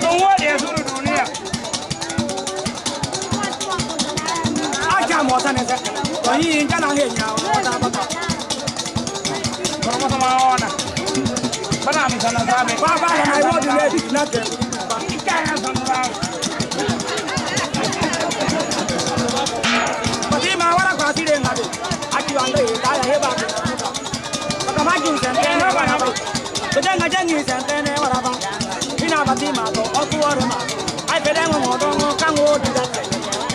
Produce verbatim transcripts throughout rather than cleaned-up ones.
Ɗum wooɗi e suudu duniya. Acca mo tan e seɗɗa. To yii jala he ñaawa, wota bata. Kono moto ma wona. Bana mi sana sabe. Ba, ba, na wodi leydi, nakke. Ikka na sana sabe. Fatima wara ko asire ngade. Acci wande, kaya heba. Ko majjum sen, en heɓa naɓa. So jannga janngi sen, en e wara ban. Ina batima ko, o kuwore ma. Ay fede mo mo don, kan wodi datte.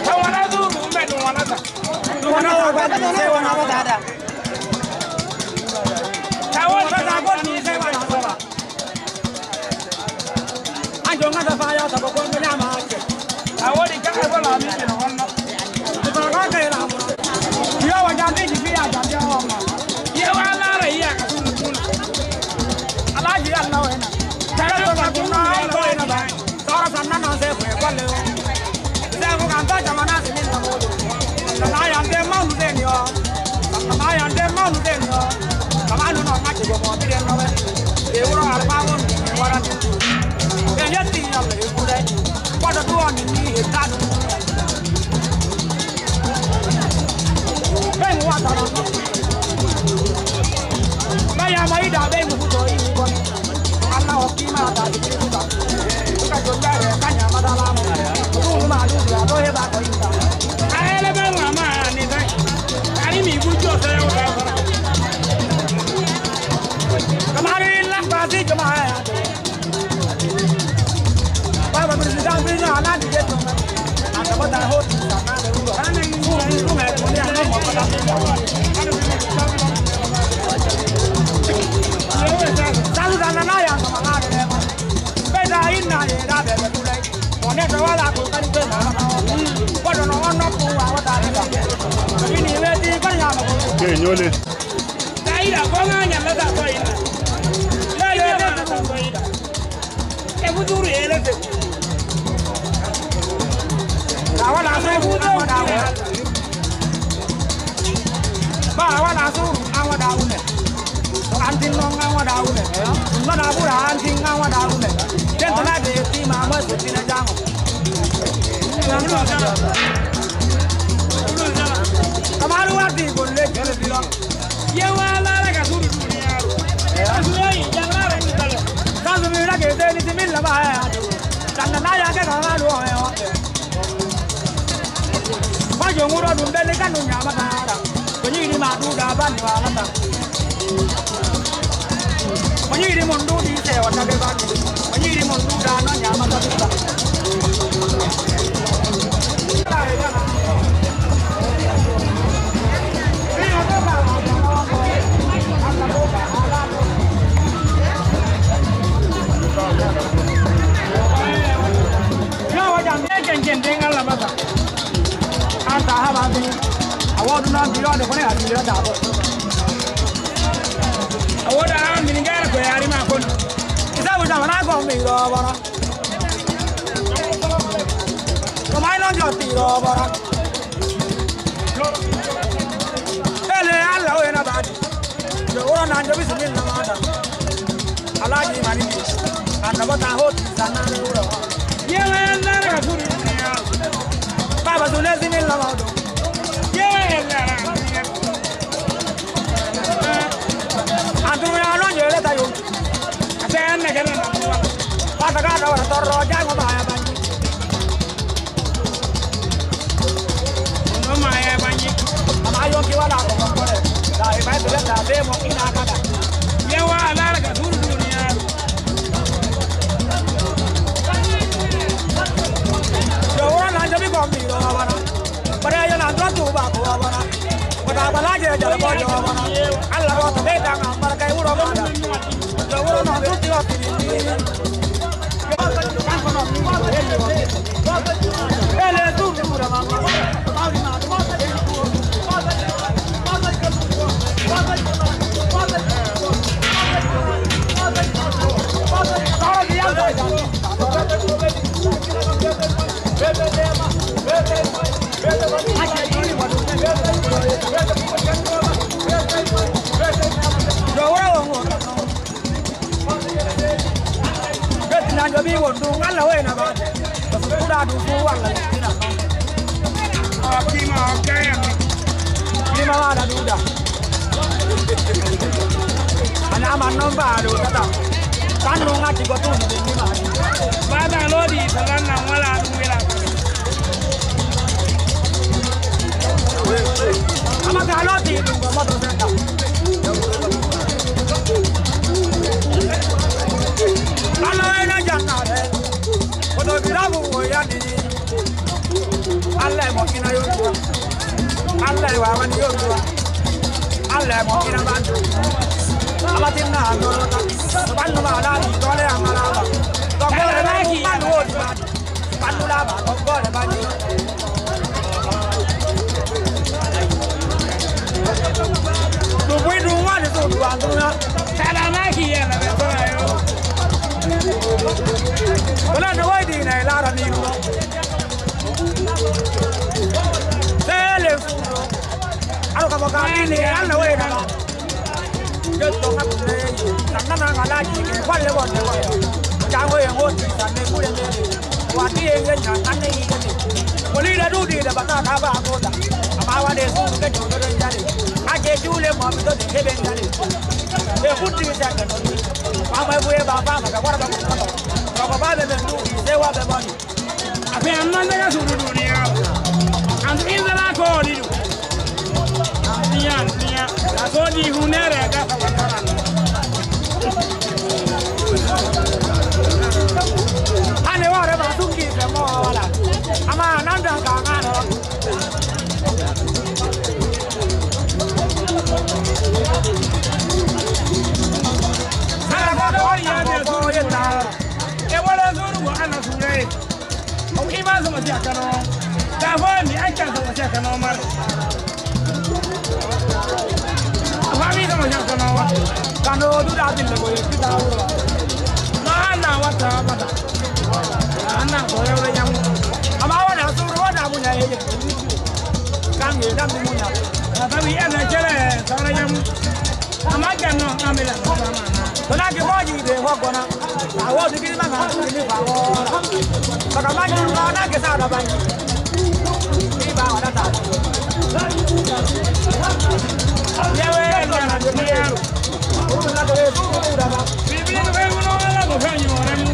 Ɗum wona suudu, ɗum ɓe ɗum wonata. Ɗum wona o ba, ɗum se wona o dada. Tawo, tawo, tawo, tawo. An jongata fa yawta ko gonɗo ñaama hakke. A woɗi gaɗa ko laamiiɓe no honno. Ko ka kay laamu. Yo wa jambiiji fiya jambi o ma. Yewa laara yiya ka sunu sunu. Alaaji Allah wena. Tare ko ka kunna ay ko wena ba. Sora sanna non se fue kwalle o. Seeku kan to jamana sinin na moolu. Nana yande mawnu deni o. Nana yande mawnu deni o. Kamanu no ngati go mo biden no we. E wuro alba won warani. E yetti Yalla e kuuɗe. Koto duwoni ni e taɗu. Ɓen watano. Ɓeya ma ida ɓe mu futo yi bon. Allah hokkima daɗi ɓe futa. Suka jonnere ka ñamata laamu. Ɗum ma ɗum ya ɗo heɓa ko yimɓe. A ele ɓe wama ni tan. Ari mi bujjo so yawta. Kamari la basi jama ya. Baba président bi na ala di yeto. Ata bata ho ti sa na le ulo. Fu mi fu me ko ni ana mo ko da. Salu da na na ya no ma na le. Be da ina ye da be be kulai. Mo ne do wala ko kan be na. Ko do no no ku wa wa da ni ba. Ni we ti ko ya mo. Ke ñole. Taida ko nga ñalla ta ko ina. Lele ta ko ina. E futuru elete. Awala so futuru. Ba awala so awada une. Antin no awada une. Mana bura antin awada une. Tento na de ti ma ma so tina jango. Kamaru wati golle gele bilo. Yewa laara ka suudu duniyaaru. Kasuyoyi, janngaare ni kala. Kasu mi rage zeni ti min lama ya. Tanna na ya ke kama lo ya. Majo nguro dum bele kanu nyama tara. Ko nyiri ma du da ban wa la ta. Ko nyiri mon du di se wa ta be ban. Ko nyiri mon du da no nyama ta. Yo, wajan, ken, ken, den Allah masa. An ta haba bi. A wodu na bi yo de ko ne a bi yo da bo. A woda an bi ngara ko yari ma kon. Isa bu da na ko mi ro bara. Ko mai non jo ti ro bara. Ele Allah o ena badi. Yo wuro na njo bisimilla mada. Alaji mani. Anda bota hoti sanare wuro. Yewa Allah ka furu. Baba sune similla mado. Yewa Allah. Antu na no yo le tayo. Ate anna kana na. Pata ka da wala torro jango ba ya ba. Ɗum ɗon ma e bañi. Ama yonki wala ko kokkore. Da e bay bele da be mo ina kada. Yewa alaala ka suudu duniyaaru. Yo wona na jabi ko mi do wana. Bare yana do tu ba ko wana. Ko da balaje jara ko yo wana. Allah ko to be da ma barkai wuro mo da. Yo wona na do ti o ti. An joɓi won ɗum, Allah woyna baade. Ko suɓɓuɗa ɗum fof, Allah yettina noon. O kiima, o gaya. Kiima waɗa ɗum da. Ana aman noon mbaɗo tata. Tan noon ngati ko tun ɓe ndima. Mbaɗa looɗi to lannan wala ɗum wela. Ama ka looɗi ɗum ko moto seɗɗa. Alla wayna jannaade. Kono birabu o yani. Alla e mo ina yontuwa. Alla e wawani yontuwa. Alla e mo ina bandu. Amatinna andorota. Bandu ma ala ni dole amalaba. Dole na ki bandu wodi bandu. Bandu laba dole bandu. Ɗum buy ɗum woni ɗum ɗum anduna. Saɗa maki yalla ɓe kono yo. Wala no waydi na e laara ni ɗum. Sele fuɗo. Alo kamo ka ni ni Allah wayna. Jetto hakkunde tan nana alaaji ke falle wonde wonde. Jango e wonde tan ne kure ne. Wati e ngen tan ne yi ne. Wali da dudi da bata ka ba ko da. Ama wade su ke jodo de jale. Aje jule mo mi do de hebe jale. E futti sa ka no. Ama bu e ba ba ka wara ba ko. Ko ba be be du se wa be boni. Ape annan daga suudu duniya. Andu inzala ko woni ɗum. Duniya, duniya. A soodi hunere a gasa wantaran. Hande wore ma tungi be mo wala. Ama nan dan ka ngano. Ala ko do ya de suudu. E wala suudu ko ana suudu. O ima sama si a kano. Ka fo mi acca sama si a kano mar. A fami sama si a kano. Kano du da bin le ko yi kita wuro. No ana wata bata. Ana ko yo ya mu. Ama wala suru wala mu ya ye. Kan ye dan mu ya. Na tabi ana jere sara ya mu. Ama janno amela. Kona ke moji de ho gona. A wodi kiri manga kiri ba. Saka manyu na na ke sada ba. Kiri ba wala ta. Yewe na na. Biblia ko uno ala ko fanyo na mu.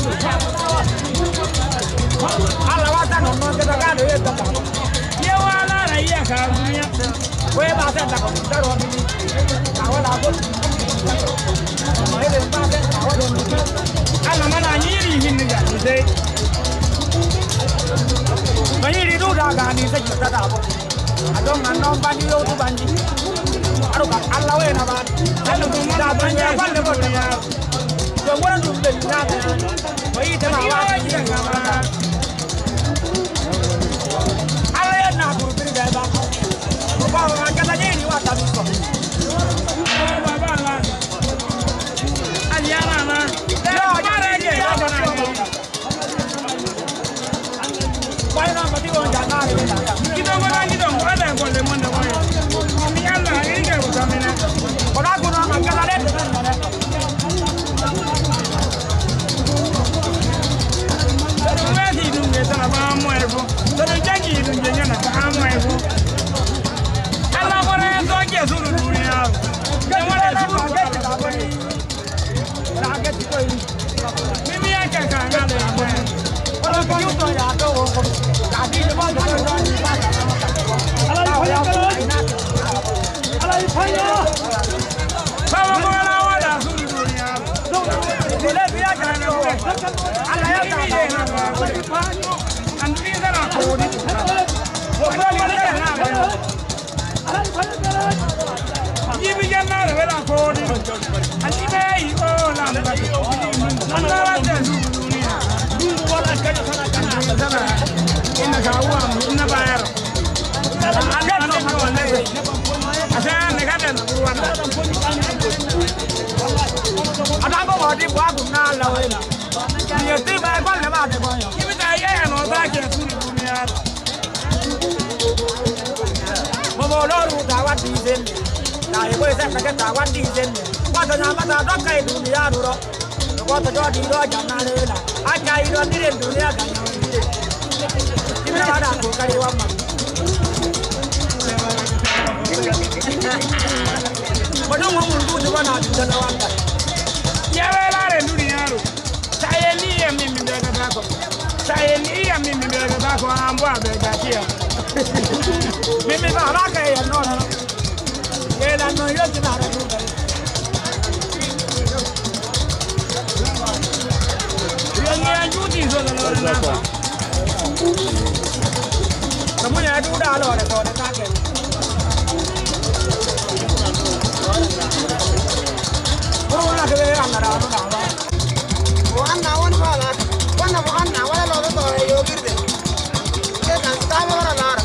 Ala wata no no ke ta ka de ta. Yewa ala ra iya ka dunia. Alla mana ñiiri hinni ga ni sey. No ñiiri du da ga ni sey ta da bo. A don an non bandi yo tu bandi. Aro ka Alla we na ba. Alla ko da bandi ya bande ko. Yo wona dum be na. Ko yi ta ma wa. Alla ya na ko biri ga ba. Ko ba ma ka ta ñiiri wa ta bi ko. Mimi yake kangale. Ala ifanya. Baba ko ala wala sulu duniya. Ala ya ta. Ala ifanya. Jibi jannaare wela koode. A jiɓeyi o lambat. Nannara te duniya. Dungu wala kaño sana kana. Inna ka uwa inna bayaro. Asa ne kaden ruwana. Adango wadi bwa kunna lawela. Ni yetima kwa lema de kwa. Jibi ta ye no ta ke sulu duniya. Momo loru ta wadi zende. Ta ye ko sa ka ta wadi zende. Kwa ta nyama ta doka e duniya duro. No Woto jooɗii ɗo jannareela, acca iɗon ndiren duniya gañoondiren. Yimɓe waɗa ko kadi wamma. Ko ɗum homum duuti wona ɗum tan o wanta. Ƴeewe laare duniyaaru. Sa yeli yam min mi ɓeegataa ko. Sa yeli yam min mi ɓeegataa ko, an bo a ɓeegaaki yam. Min mi faamaaka e yam noon. Yelan noon yottinare ɗum kadi. Yo ngeya juuti so no lore nata. Ko mun e duuɗa lore so ne kake. Ko wona ko ɓe annata ɗum ɗa. Mo annaa woni faalaaka, wonno mo annaa wala looɓe ɗo e yogirde. Ɓe tan, so tawi wara laara.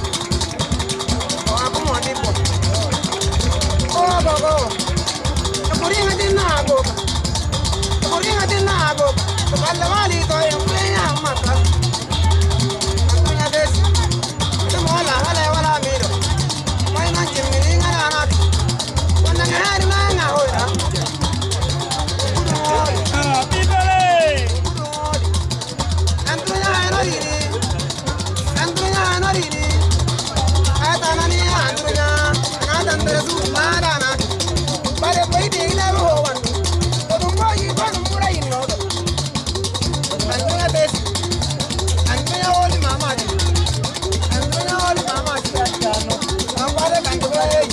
O Abu Modibbo. O, o, o. E ko riŋa dinna haa gooka. E ko riŋa dinna haa gooka. So Balla waali to en, ɓe yaha Makka. Adunya bes. Ɗum wala, wala, wala miɗo. May man jimmini ŋana naati. Wonde mi haari ma ŋa hoyra. Kuɗum woodi. Ah, ɓiɓɓe le. Kuɗum woodi. Andunya hano rini. Andunya hano rini. Atanani andunya. Anatan besu madana. Bare boy de ina ro wan. Ko ɗum boyi ko ɗum ɓura yinno. Andunya bes. Andunya woli mamaji. Andunya woli mamaji. Ambare kanto boy.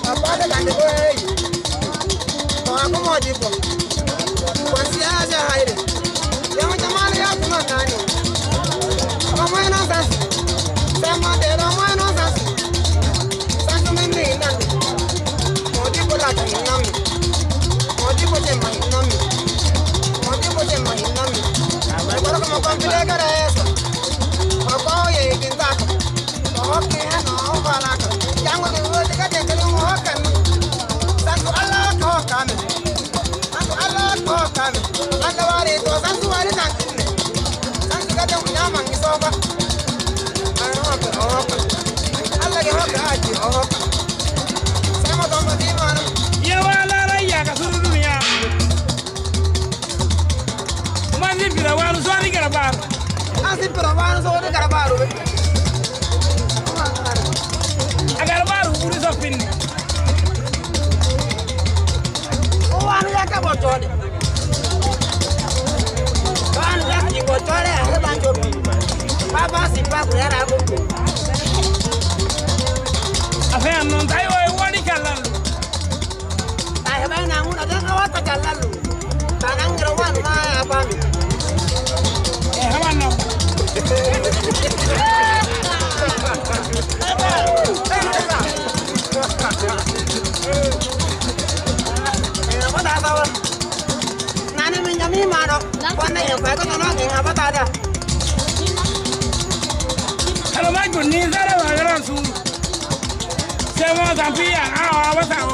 Ambare kanto boy. Ko Abu Modibbo. Kon siyasa hayre. Yamo jamanu ya kuma nani. Ko moy non sans. Sama de no moy non sans. Sans men ni nan. Modibbo la kan nan. Modibbo je man nan. Modibbo je man nan. Ko ko mo kon pide kare so. Ko ko ye kin ta. Ko hokke hen o falaka. Jango de wodi ka de ko hokkan. Sans Allah ko kan. Santu Allah ko kame. Allah wari to santu wari santu ne. Santu ka dan kunya man iso ba. Ayo ko o. Allah ke hokka aji o. Sama to ma di mana. Ye wala la ya ka suru duniya. Man ni bila wanu so ni garbar. An si bila wanu so ni garbar. A garbar uri so pinni. O wani ya ka botole. Wani ya ki botole, a heba jobi. Baba si pa ku yara ko. A fe an non tayo e wani kallan. A heba na mun a dan awata kallan. Tanan gero wan ma a bami. E hawan non. Nani min jami mano. Kwanne yo kwa kono no kin abata da. Hello, Michael, ni zara wa garan su. Sema tampi ya, ah, wa sa o.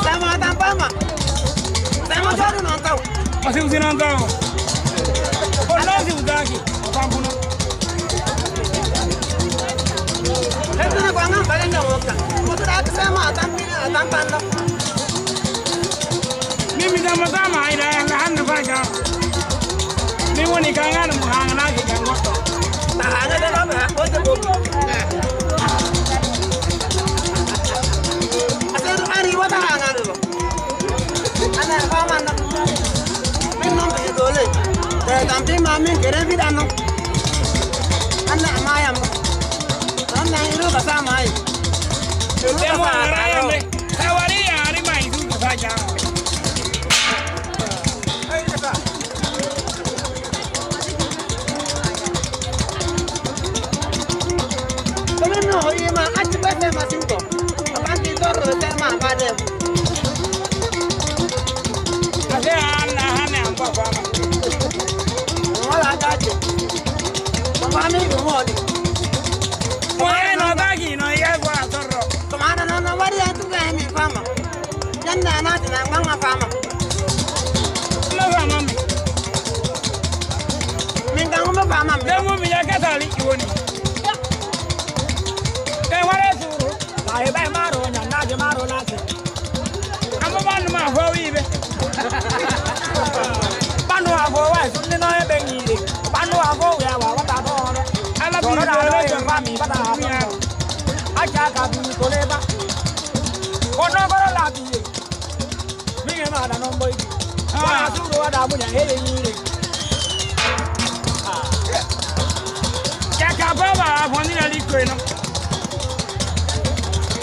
Sema tampama. Sema jodu non tau. Asi usi non tau. O no si udaki. Tampuno. Lesna kwa ngam balenda woka. Mutu da sema tampi, tampanda. Min mi damma sama ayda yalla hande fa jam. Min woni ka ngana mo hanganaaki ka goɗɗo. Ta hangade no be ko te ko. Asen ari wata hangade no. Ana fama na. Min non be dole. Te tampi ma min kere bi dano. Ana mayam. Ana iru ka sama ai. Iru ka sama ai. Hawari ya ari mai du ka jam. Kono no hoyima acci ɓe tema siwto. Abanti torro tema bade. Ade an na hane an papa. Wala daje. Papa mi ko wodi. Mo e no dagi no ye ko torro. Ko mana no no wari an tu ga mi fama. Janna naati na nganga fama. Ma fama mi. Min kan ma fama mi. Demo mi ya katali iwoni. Ke ware suru. Ba e ba maro nya na je maro na se. Amma ba ma ho wi be. Waɗa noon mboydi. Ah. Wona suuɗo waɗa muña heɗe yiire. Ah. Caka baba a fondira likkoy no.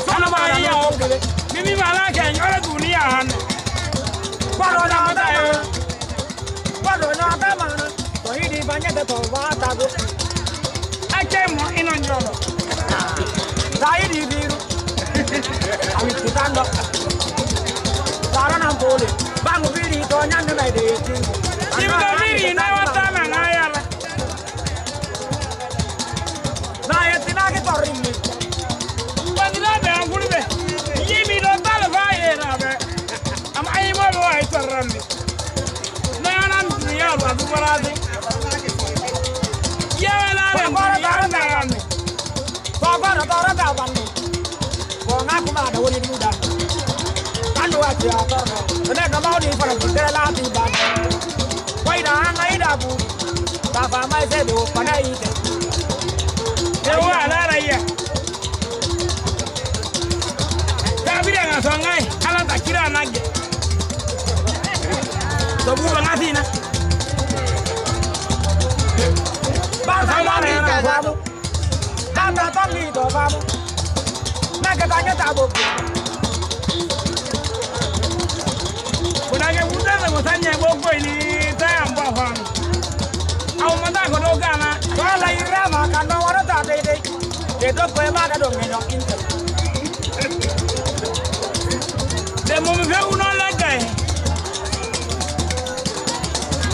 Kono ma yiya o. Mimi mala ke ñora duniya han. Kono na mata e. Kono na tamana. Ko hidi banyata to wata go. Ake mo ino ñoro. Sa yiɗi biiru, a wittitanɗo. Sa ronan pooli, bangu biiri to ñande mayde yetti. Simba biiri na wattana na yala. Na yettinaaki torrimmi. Bandiraɓe an fulɓe, yimi ɗo tala fa yenaɓe. Am ayimoɓe wawi torranmi. Nanan duniyaaru a dumoraade. Yewelaare duniyaaru nanan. Ko gono torata banni. Ko ngaku ma da woni duda. Andu wati a torno. Ne no mawni fara bi de la bi ba. Ko ida hanga ida bu. Ta fa mai se do pana ide. Ewa la la ya. Kabira na songai ala takira nage. To buba ngatina. Ba sa ba na famu. Danda tangi to famu. Nage tanya tabo. Kunage mutana mutanya bogo ni tayamba famu. Au mata ko do gana. Wala irama kando warata dede. Ke do ko ma da do ngenyo inte. De mo mi fe uno